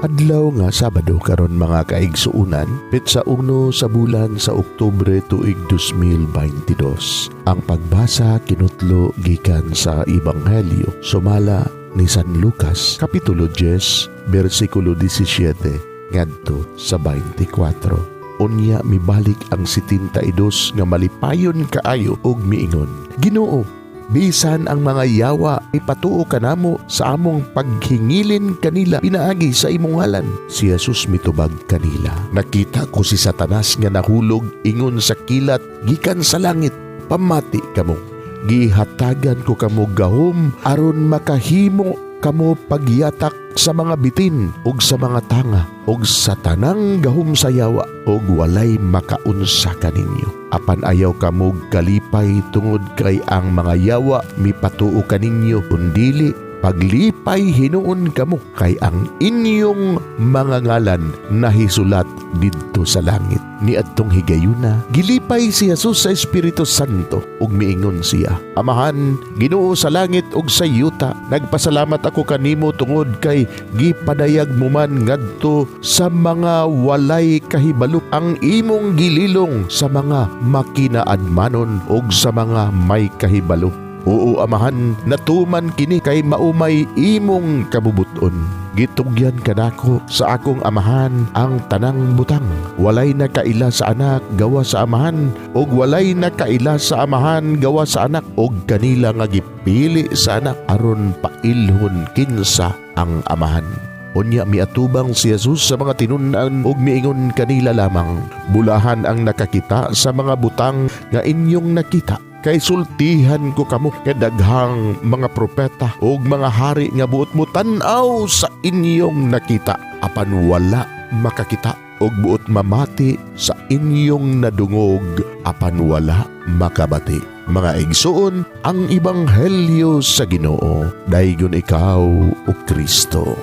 Adlaw nga Sabado karon, mga kaigsuunan, petsa 1 sa bulan sa Oktubre, tuig 2022. Ang pagbasa kinutlo gikan sa Ebanghelyo sumala ni San Lucas, kapitulo 10, bersikulo 17 ngadto sa 24. Unya mibalik ang 72 nga malipayon kaayo ug miingon, "Ginoo, bisan ang mga yawa ipatuo kanamo sa among paghingilin kanila pinaagi sa imong ngalan." Si Jesus mitubag kanila, "Nakita ko si Satanas nga nahulog ingon sa kilat gikan sa langit. Pamati kamo. Gihatagan ko kamo gahom aron makahimo kamo pagyatak sa mga bitin ug sa mga tanga ug sa tanang gahom sa yawa, ug walay makaunsa kaninyo. Apan ayaw kamo kalipay tungod kay ang mga yawa mipatuo kaninyo, kundili paglipay hinuon kamo kay ang inyong mga ngalan nahisulat didto sa langit." Niadtong higayuna, gilipay si Jesus sa Espiritu Santo ug miingon siya, "Amahan, Ginoo sa langit ug sa yuta, nagpasalamat ako kanimo tungod kay gipadayag mo man ngadto sa mga walay kahibalo ang imong gililong sa mga makinaadmanon ug sa mga may kahibalo. Oo, Amahan, natuman kini kay mao may imong kabubuton. Gitugyan kanako sa akong Amahan ang tanang butang. Walay nakaila sa Anak gawa sa Amahan, ug walay nakaila sa Amahan gawa sa Anak ug kanila nga gipili sa Anak aron pailhon kinsa ang Amahan." Unya miatubang si Jesus sa mga tinun-an ug miingon kanila lamang, "Bulahan ang nakakita sa mga butang nga inyong nakita. Kay sultihan ko kamo nga daghang mga propeta ug mga hari nga buot mo tan-aw sa inyong nakita apan wala makakita, ug buot mamati sa inyong nadungog apan wala makabati." Mga igsoon, ang ebanghelyo sa Ginoo. Daygon ikaw, o Kristo.